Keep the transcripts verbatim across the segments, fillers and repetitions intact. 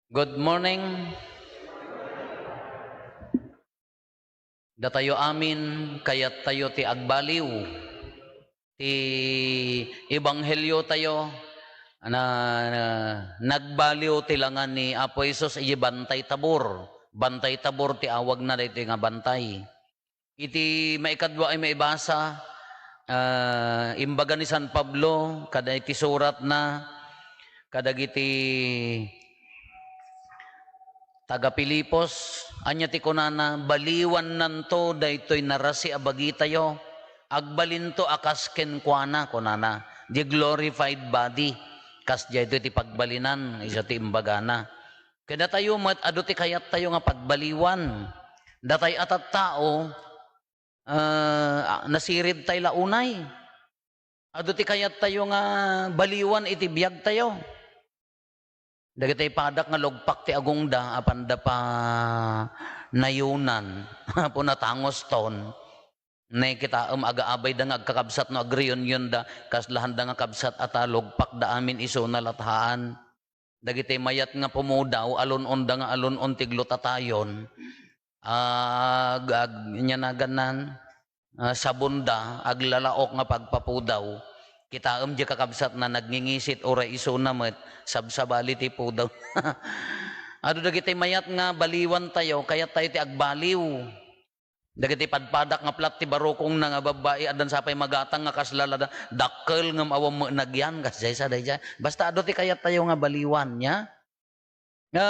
Good morning. Datayo amin, kayattayo ti agbaliw ti ebangheliotayo. Na, na, nagbaliw ti langan ni Apo Jesus iti Bantay Tabor. Bantay Tabor ti awagna daytoy nga bantay. Iti maikadua a maibasa, ah, imbaga ni San Pablo kada iti suratna kadagiti taga-Filipos, ania ti kunana, "Baliwannanto daytoy narasi a bagitayo. Agbalinto a kas kenkuana," kunana, "the glorified body." Kas daytoy ti pagbalinan, isu ti imbagana. Kadatayo met, adu ti kayattayo nga pagbaliwan. Datay a tattao, ah, nasiridtay la unay. Adu ti kayattayo nga baliwan iti biagtayo. Dagiti padak nga lugpak ti agongda, apanda pa nayunan, apo natangoston. Ne, kitaem, agaabayda nga agkakabsat no agreunionda, kaslahanda nga kabsat a ta lugpakda amin isuna lathaan. Dagiti mayat nga pumudaw, alun-onda nga alun-on ti glutatayon. Ag-, ag-, ania nagannan? Ah, sabonda, aglalaok nga pagpapudaw. Kitaem diay kakabsatna, nagngingisit, uray isuna met, sabsabali ti pudaw. Adu dagiti mayat nga baliwantayo, kayattayo ti agbaliw. Dagiti padpadak nga plat ti barukongna nga babbai, addan sa pay magatang nga kasla la da-, dakkel ngem awan met nagyan, kasdiay sa daydiay. Basta adu ti kayattayo nga baliwan, nia? Nga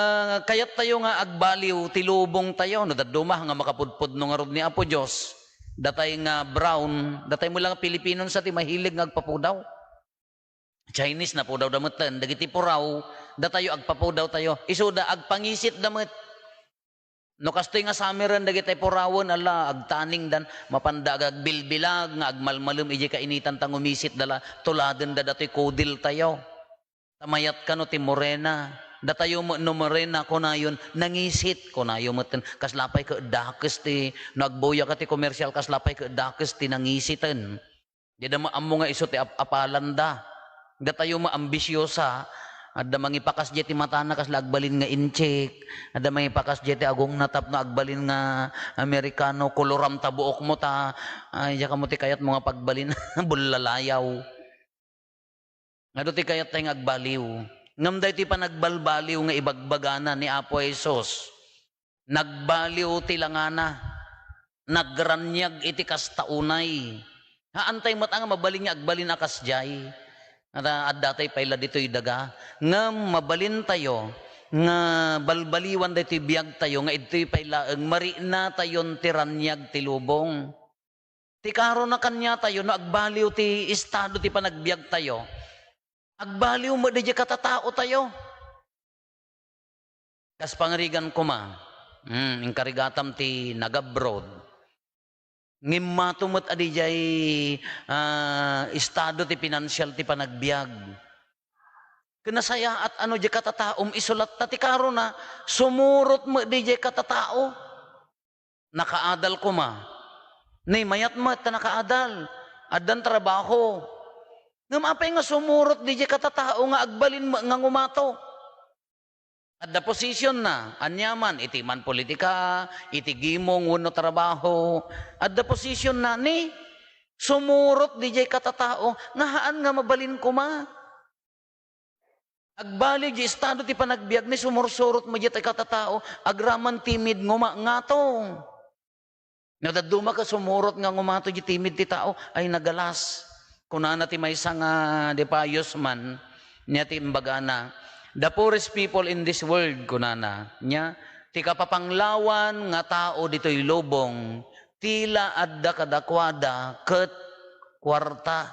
kayattayo nga agbaliw ti lubongtayo, no dadduma nga makapudpudno ngarud ni Apo Dios. Datay nga brown, datay met la nga Filipino sa ti mahilig nga agpapudaw. Chinese, napudawda metten. Dagiti puraw, datayo agpapudawtayo. Isuda, agpangisitda met. No kastoy nga summer-en dagiti purawen, ala, agtaningdan, mapanda agbilbilag nga agmalmalem idiay kainitan ta ngumisitda la, tuladenda datoy kudiltayo. Ta mayat kano ti morena. Datayo met no morena, kunayon, nangisit, kunayo metten. Kasla pay ket dakes ti, no agbuyaka ti komersial, kasla pay ket dakes ti nangisiten. Dida maammo nga isu ti ap-, apalanda. Datayo maambisiosa, adda mangipakas diay ti matana kasla agbalin nga inchik. Adda mangipakas diay ti agongna tapno agbalin nga Amerikano, koloram ta buokmo ta, ay, diak ammo ti kayatmo nga pagbalin, bullalayaw. Adu ti kayattayo nga agbaliw. Ngem daytoy panagbalbaliw nga ibagbagana ni Apo Jesus. Nagbaliw ti langana. Nagraniag iti kasta unay. Haantay met nga mabalin nga agbalin a kasdiay. Adda, addatay pay la ditoy daga. Ngem mabalintayo nga balbaliwan daytoy biagtayo nga idtoy pay laeng mariknatayon ti raniag ti lubong. Ti karona kaniatayo, no agbaliw ti estado ti panagbiagtayo, agbaliw met diay katataotayo. Kas pangarigan koma, hmm, inkarigatam ti nag-abroad. Ngimmato met a diay, ah, estado ti pinansial ti panagbiag. Ken nasayaat a no diay katataom isu latta ti karona, sumurot met diay katatao. Nakaadal koma. Ni mayat met ta nakaadal. Addan trabaho. Ngem apay nga sumurot diay katatao nga agbalin met nga ngumato? Adda posisionna, aniaman, iti man politika, iti gimong wenno trabaho. Adda posisionna ni sumurot diay katatao nga haan nga mabalin koma. Agbaliw diay estado ti panagbiag ni sumursurot met diay katatao, agraman timid nguma ngato. No dadduma ket sumurot nga ngumato diay timid ti tao, ay nagalas. Kunana ti maysa nga di pious man, nia ti imbagana, "The poorest people in this world," kunana, nia, "ti kapapanglawan nga tao ditoy lubong, ti la adda kadakuada ket kuarta."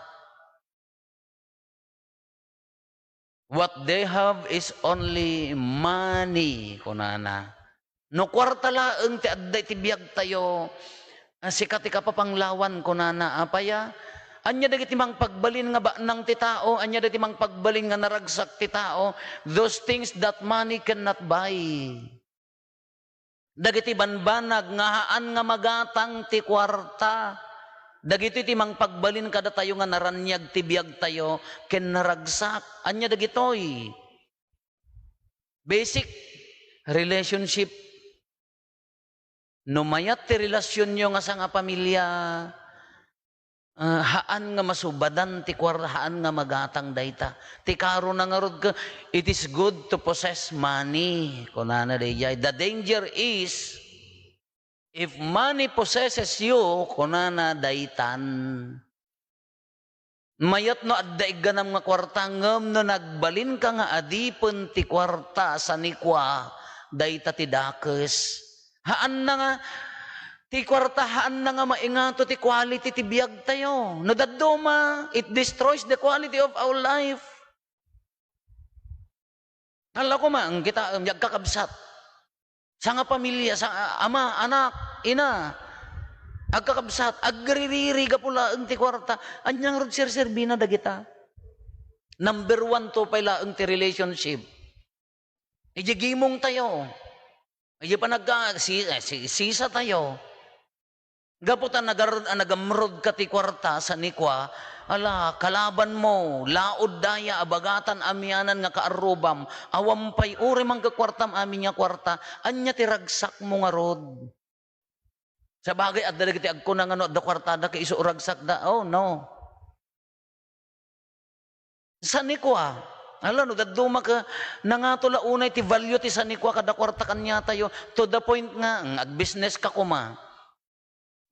"What they have is only money," kunana. "No kuarta laeng ti adda iti biagtayo, a, sika ti kapapanglawan," kunana. Apay a? Ania dagiti mangpagbalin nga baknang ti tao? Ania dagiti mangpagbalin nga naragsak ti tao? Those things that money cannot buy. Dagiti banbanag nga haan nga magatang ti kuarta. Dagitoy ti mangpagbalin kadatayo nga naraniag ti biagtayo ken naragsak. Ania dagitoy? Basic Relationship. No mayat ti relasyonyo nga sangapamilia, ah, haan nga masubadan ti kuar-, haan nga magatang dayta. Ti karona ngarud ka, "It is good to possess money," kunana dayjay. The danger is, if money possesses you, kunana daytan. Mayat no adda igganam nga kuarta, ngem no nagbalinka nga adipen ti kuarta, sanikua, dayta ti dakes. Haanna nga, ti kuarta, haanna nga maingato ti quality ti biagtayo. No dadduma, it destroys the quality of our life. Alla koma, ang kita, ang agkakabsat. Sangapamilia, sa, ama, anak, ina, agkakabsat, agririri gapu laeng ti kuarta. Ania ngarud serserbina dagita? Number one to pay laeng ti relationship. Idiay gimong tayo. Idiay panagka-, si, eh, si, sisa tayo. Gapu ta nagar-, nagamrod ka ti kuarta, sanikua, ala, kalaban mo, laod daya, abagatan amianan nga kaarrubam, awan pay, uray mangkakuartam amin nga kuarta, ania ti ragsak mo ngarud? Sabagay, adda dagiti agkuna nga no adda kuartada, ket isu ragsakda. Oh, no. Sanikua. Ala, no dadduma ka, nangato la unay ti value ti sanikua kada kuarta kaniatayo, to the point nga, mm, agbusiness ka koma.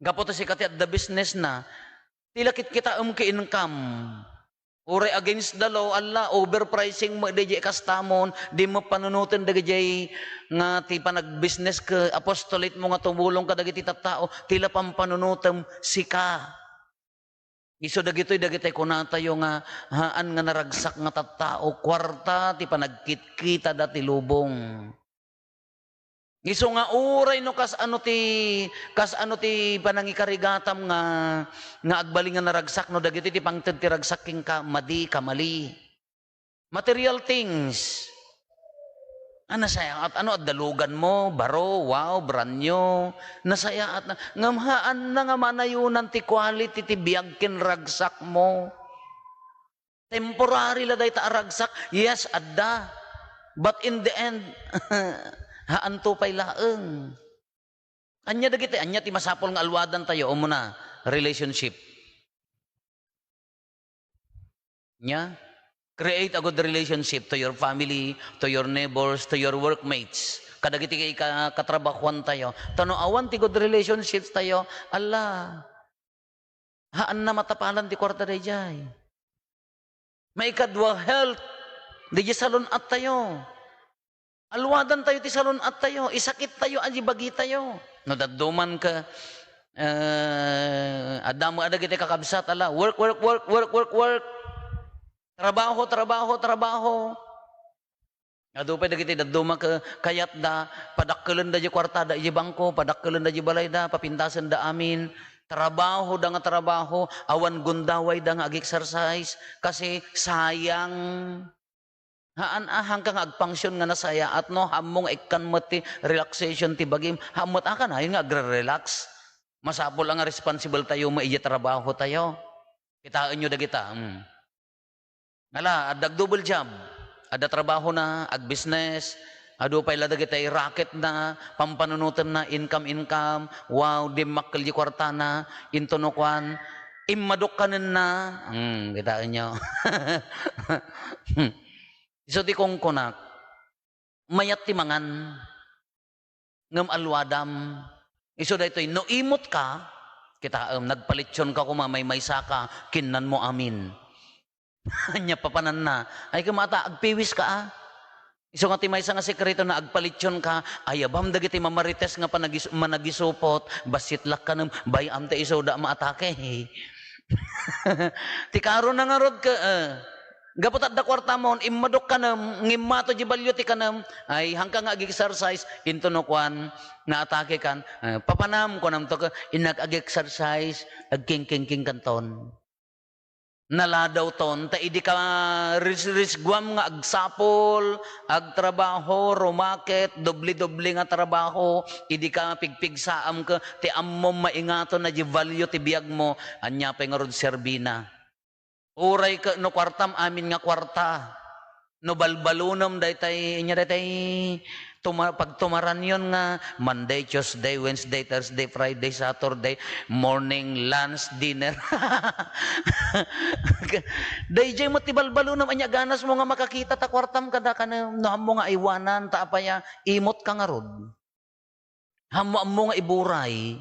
Gapu ta sika ti adda business na, ti la kitkitaem ket income. Uray against the law, ala, overpricing mo dayjay kastamon, di mo panunoten dagijay nga ti panagbusiness ket apostolate mo nga tumulong kadagiti tattao, ti la pampanunotem sika. Isu dagitoy, dagitoy kunatayo nga haan nga naragsak nga tattao, kuarta ti panagkitkitada ti lubong. Isu nga uray no kas ano ti, kas ano ti panangikarigatam nga, nga agbalin nga naragsak, no dagitoy ti pangted ti ragsak kenka, madi, kamali. Material things. Ah, nasayaat, ano, adda lugan mo, baro, wow, brand new. Nasayaat na. Ngem haanna nga manayunan ti quality ti biag ken ragsak mo. Temporary la dayta a ragsak. Yes, adda. But in the end, haanto pay laeng. Ania dagiti, ania ti masapul nga alwadantayo? Umuna, relationship. Nia? Create a good relationship to your family, to your neighbors, to your workmates. Kadagiti ka-, katrabahoantayo. Ta no awan ti good relationships tayo, ala, haanna matapalan ti kuarta dayjay. Maikadua, health. Dayjay salun-attayo. Alwadantayo ti salun-attayo, isakittayo a di bagitayo. No dadduman ka, eh, adda met dagiti kakabsat, ala, work, work, work. Trabaho, trabaho, trabaho. Adu pay dagiti dadduma ka, kayatda, padakkelenda di kuartada iti bangko, padakkelenda di balayda, papintasenda amin. Trabahoda nga trabaho, awan gundawayda nga ag-exercise, kasi sayang. Haan a, haanka nga agpangsion nga nasayaat no, haanmo nga ikkan met ti relaxation ti bagim. Haan met a kanayon nga agre-relax. Masapul a nga responsible tayo mo iti trabaho tayo. Kitaenyo dagita, hmm. Ala, adda ag-double job. Adda trabahona, ag-business, adu pay la dagiti racket na, pampanunotenna, income, income, wow, dimmakkel di kuartana, into no kuan, immadok kanenna. Hmm, kitaenyo. Isu ti kunkunak, mayat ti mangan, ngem alwadam. Isu daytoy, no imot ka, kitaem, nagpalitson ka koma, maymaysa ka, kinnanmo amin. Ania papananna? Ay, kumata, agpiwis ka, ah. Isu nga ti maysa nga sekreto na agpalitson ka, ayabam dagiti mamarites nga panagis-, managisupot, bassit lakkanem, bay-am ta isuda maatake. Ti karona ngarud ka, eh, gapu ta adda kuartamon, immadok kanem, ngimmato di balio ti kanem, ay, haanka nga ag-exercise, into no kuan, naatake kan, eh, papanam, kunam to ka, innak ag-exercise, agkingkingking kanton. Naladawton, ta idi ka ris-, risguam nga agsapul, agtrabaho, rumaket, doble-doble nga trabaho, idi ka pigpigsaam ka, ti ammom maingato na di value ti biag mo, ania pay ngarud serbina? Uray ka no kuartam amin nga kuarta. No balbalunem daytay, inya daytay tuma-, pagtumaranyon nga Monday, Tuesday, Wednesday, Thursday, Friday, Saturday, morning, lunch, dinner. Dayjay met ti balbalunem, anya ganasmo nga makakita ta kuartam kada kanem, no ammo nga aywanan, ta apaya, imot ka ngarud. Ammo-ammo nga iburay.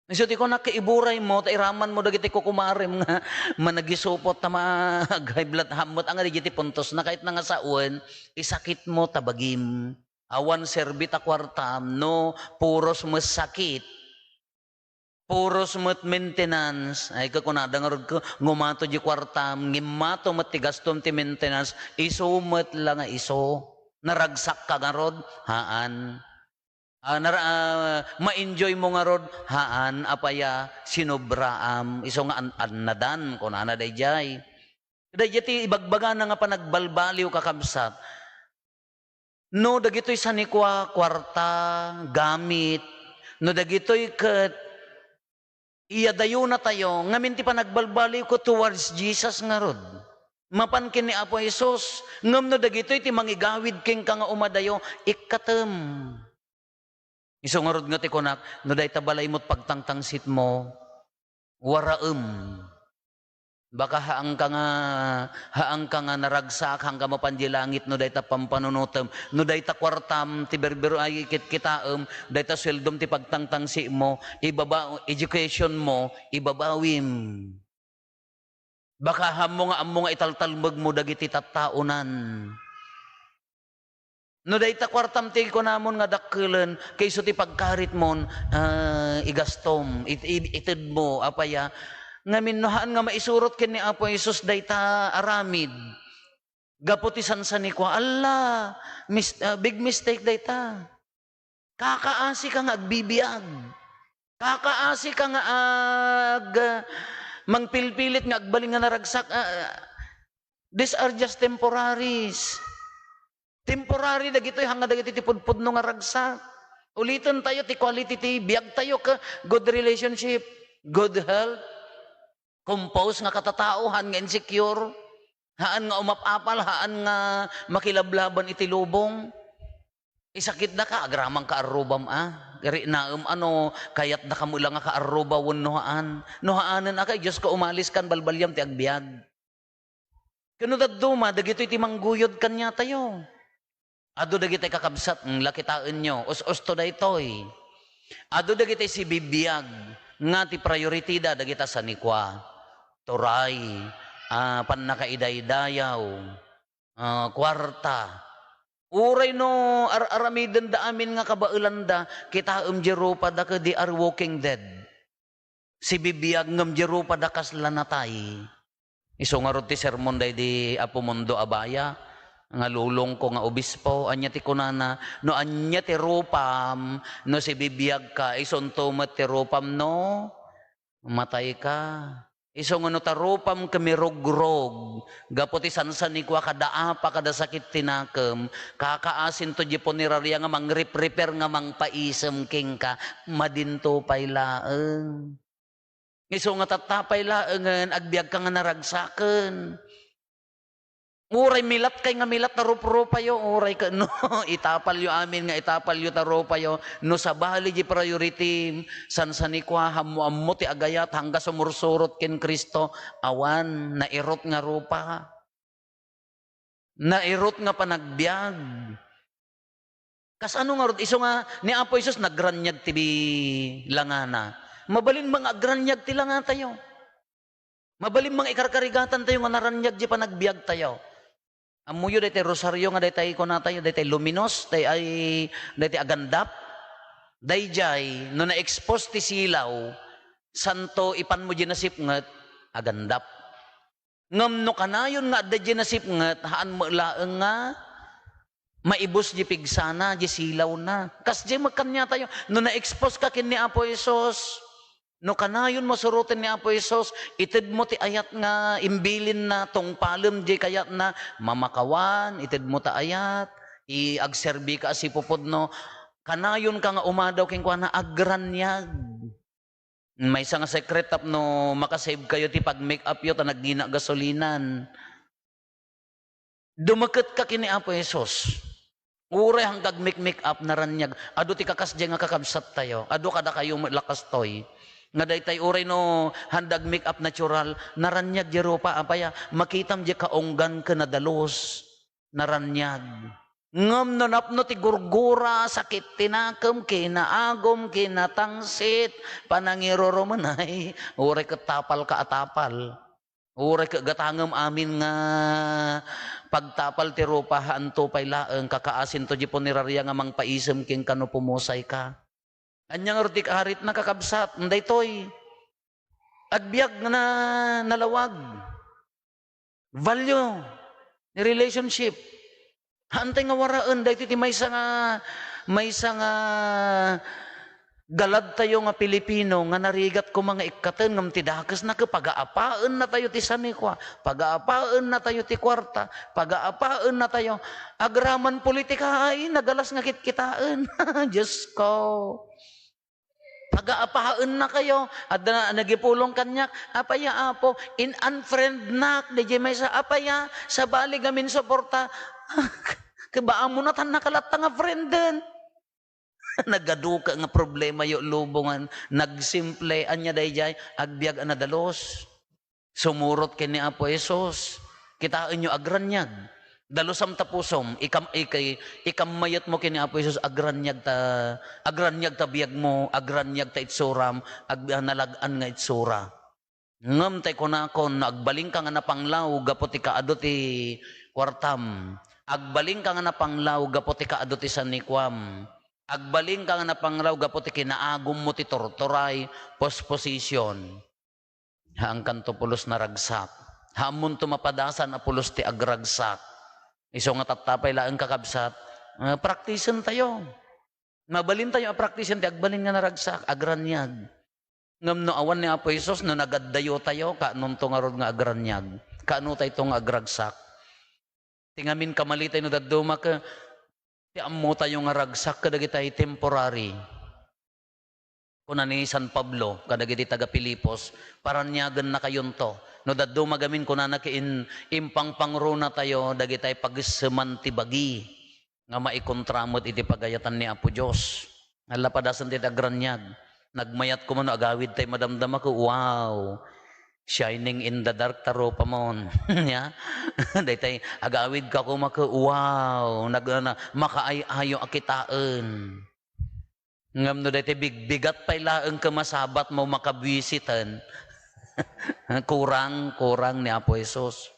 Isu ti kunak, iburaymo, ta iramanmo dagiti kukumarem nga managisupot ta ma-, high blood, ammo ta nga dagiti puntosna, ket nga sawen, isakitmo ta bagim. Awan serbi ta kuartam, no, puros met sakit. Puros met maintenance. Ay, kakunada ngarud ko, ngumato di kuartam, ngimmato met ti gastom ti maintenance, isu met la nga isu. Naragsak ka ngarud? Haan. Ah, nar-, ah, ma-enjoy mo ngarud? Haan, apaya, sinobraam. Isu nga an-, annadan, kunana dayjay. Dayjay ti ibagbagana nga panagbalbaliw, kakabsat. No dagitoy sanikua, kuarta, gamit, no dagitoy ket iyadayonatayo, ngamin ti panagbalbaliw ko towards Jesus ngarud. Mapan ken ni Apo Jesus, ngem no dagitoy ti mangigawid kenka nga umadayo, ikkatem. Isu ngarud nga ti kunak, no dayta balaymo ti pagtangtangsitmo, waraem. Baka haanka nga, haanka nga naragsak, haanka mapan di langit no dayta pampanunotem, no dayta kuartam ti berbero ay kitkitaem, dayta sueldom ti pagtangtangsimo, ibaba-, education mo, ibabawim. Baka ammo nga, ammo nga italtalmegmo dagiti tattaonan. No dayta kuartam ti kunamon nga dakkelen, ket isu ti pagkaritmon, ah, igastom, it-, it-, itedmo, apaya. Ngamin no haan nga maisurot ken ni Apo Jesus dayta aramid, gapu ti sansanikua, alla, mis-, ah, big mistake dayta. Kakaasi ka nga agbibiag. Kakaasi ka nga ag-, mangpilpilit nga agbalin nga naragsak. Ah, these are just temporaries. Temporary dagitoy, hanga dagiti ti pudpudno nga ragsak. Uliten tayo ti quality ti biag tayo ka good relationship, good health, compose nga katatao, haan nga insecure, haan nga umap-apal, haan nga makilablaban iti lubong. Isakitda ka, agraman ka arrubam a. Rinaem a no, kayatda ka met la nga kaarruba wenno haan. No haanen a kay Dios ka umalis kan balbaliam ti agbiag. Ken no dadduma, dagitoy ti mangguyod kaniatayo. Adu dagiti kakabsat, mm, lakitaenyo, us-usto daytoy. Adu dagiti sibibiag nga ti priority da dagita sanikua. Turay, ah, pannakaidaydayaw, ah, kuarta. Uray no ar-aramidenda amin nga kabaelanda, kitaem di rupada ket they are walking dead. Sibibiag ngem di rupada kasla natay. Isu ngarud ti sermon daydi Apo Mundo a baya, nga lulongko nga obispo, ania ti kunana, "No ania ti rupam, no sibibiag ka, isunto met ti rupam no matay ka." Isu nga no ta rupam ket mirugrog, gapu ti sansanikua kada apa, kada sakit ti nakem, kakaasinto di puneraria nga mangripreper nga mangpaisem kenka, madinto pay laeng. Isu nga tattapay laengen, agbiagka nga naragsaken. Uray milatkay nga milat ta ruprupayo, uray ka, no, itapalyo amin nga itapalyo ta rupayo, no sabali di priority, sansanikua, ammo-ammo ti agayat, hangga sumursurot ken Cristo, awan, nairut nga rupa. Nairut nga panagbiag. Kasano ngarud? Isu nga ni Apo Jesus nagraniag ti bi-, langana. Mabalin nga agraniag ti langatayo. Mabalin nga ikarkarigatantayo nga naraniag di panagbiagtayo. Ammoyo daytay rosario nga daytay kunatayo, daytay luminos, daytay, daytay agandap. Dayjay, no na-expose ti silaw, santo ipanmo di nasipnget, agandap. Ngem no kanayon nga adda diay nasipnget, haan met laeng nga maibus diay pigsana, diay silawna. Kasdiay met kaniatayo, no na-expose ka ken ni Apo Jesus, no kanayon mo suroten ni Apo Jesus, itedmo ti ayat nga imbilinna, tungpalem diay kayatna, mamakawan, itedmo ta ayat, i-, agserbika a sipupudno, kanayonka nga umadaw kenkuana, agraniag. Maysa nga secret tapno makasave kayo ti pag-make-upyo ta nagngina gasolinan. Dumeket ka ken ni Apo Jesus. Uray hanggang agmik-make up, naraniag. Adu ti kakasdiay nga kakabsattayo. Adu kadakayo met la kastoy. Nga daytay uray no handa agmake up natural, naraniag diay rupa, apay a, makitam diay kaunggan ken nadalus. Naraniag. Ngem no napno ti gurgura, sakit ti nakem, kinaagum, kinatangsit, panangirurumenay, uray ket tapal ka a tapal. Uray ket gatangem amin nga pagtapal ti rupa, haanto pay laeng, kakaasinto diay puneraria nga mangpaisem kenka no pumusayka. Ania ngarud ti kaaritna, kakabsat? Daytoy. Agbiag nga na-, nalawag. Value ni relationship. Haantay nga waraen daytoy ti maysa nga, maysa nga galadtayo nga Pilipino nga narigat koma nga ikkaten ngem ti dakesna ket pagaapaennatayo ti sanikua, pagaapaennatayo ti kuarta, pagaapaennatayo. Agraman politika ay nagalas nga kitkitaen. Diyos ko. Pagaapaennakayo, adda nagipulong kaniak, apay a, Apo, in-unfriendnak, diay maysa, apay a, sabali gamin suporta, ket ba ammo natan nakalatta nga frienden. Nagaduka nga problemayo lubongan, nagsimple, ania daydiay, agbiag a nadalus. Sumurot ken ni Apo Jesus. Kitaenyo, agraniag. Dalusam ta pusom, ikam-, iki-, ikammayetmo ken ni Apo Jesus, agraniag ta, agraniag ta biagmo, agraniag ta itsuram, ag-, nalag-an nga itsura. Ngem tay kunakon, no agbalinka nga napanglaw gapu ti kaadu ti kuartam, agbalinka nga napanglaw gapu ti kaadu ti sanikuam, agbalinka nga napanglaw gapu ti kinaagummo ti turturay, posposition. Haankanto pulos naragsak. Haammonto mapadasan a pulos ti agragsak. Isu nga tatta pay laeng, kakabsat, eh, praktisentayo. Mabalintayo a praktisen ti agbalin nga naragsak, agraniag. Ngem no awan ni Apo Jesus, no nagaddayotayo, kaanonto ngarud nga agraniag? Kaanotayto nga agragsak? Ti ngamin kamalitay no dadduma ket ti ammotayo nga ragsak kadagitay temporary. Kuna ni San Pablo kadagiti taga-Filipos, "Paraniagennakayonto." No dadduma gamin, kunana, ket in-, impangpangrunatayo dagitay pagesseman ti bagi nga maikontra met iti pagayatan ni Apo Dios. Nalapadasen ti agraniag. Nagmayat koma no agawidtay madamdama ket, wow! Shining in the dark ta rupamon. Ya? Daytay, agawidka koma ket, wow! Nag-, na, makaay-ayo a kitaen. Ngem no daytay bigbigat pay laeng ket masabatmo, makabuisiten, kurang, kurang ni Apo Jesus.